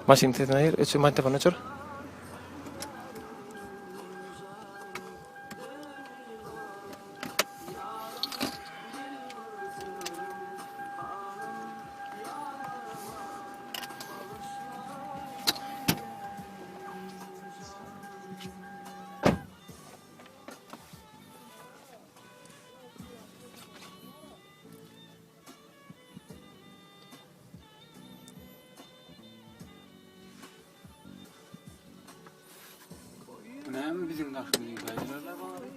Maşyn sesini aýyr, öçür, magnitofony öçür. Bu näme biziň daşymyzy gaýdyrarlar bari.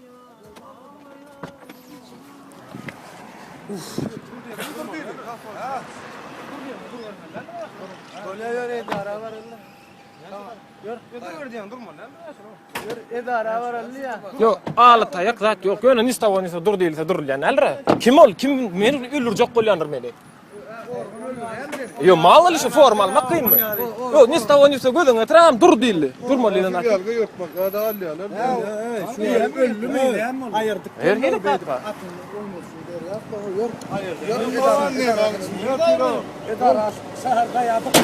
Ýok, aly taýak zat ýok. Ýöne ni s того ni s dur diýilse durulýan däldir. Kim ol? Kim meni öldürjek bolýandyr meni? Ýok, mal şu forma almak kynmy? Ýok, ni s того ni s gözüňe tram dur diýildi. Durmaly diýen zat. Ýalga ýokmak, gada alýarlar. Aýyrdyk. Her hili zat bar. Edara şäher gaýadyk.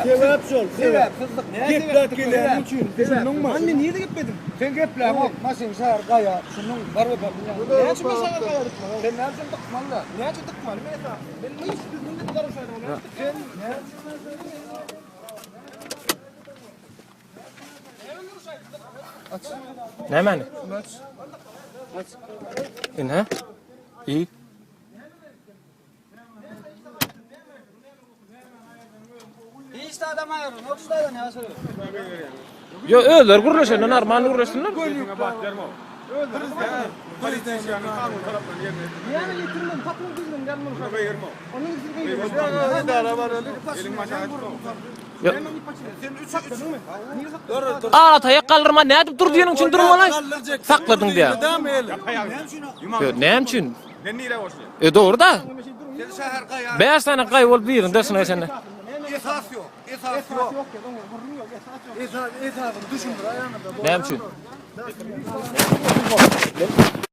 Sebäp şol, sebäp. Gepläp gelýän üçin, düşündiňmi? Men nirede gepledim? Sen gepläňok, maşyn şäher gaýa, şunuň bar bir Näçe men şäher gaýa dykmaly? Sen näme üçin dykmaly da? Näçe dykmaly men esasy? Men hiç düzgün edip garaşaýdym. Sen Nämäni? Ine. I. Hiç adam aýyryn, yok şu adam ýaşyr. Ýok, özleri gürleşende normal gürleşsinler. Näme getirmem, tapyň düzgün gelmem. Onuň üçin Ala taýak galdyrma nädip dur diýeniň üçin durmaly. Sakladyň diýä. Ýok, näme üçin? Men nirä goşulýan? E dogry da. Sen şäher gaýa. 5 sany gaý bolup birini daşyna geçende. Esas ýok, esas ýok. Esas, esasyny düşündir aýanada. Näme üçin?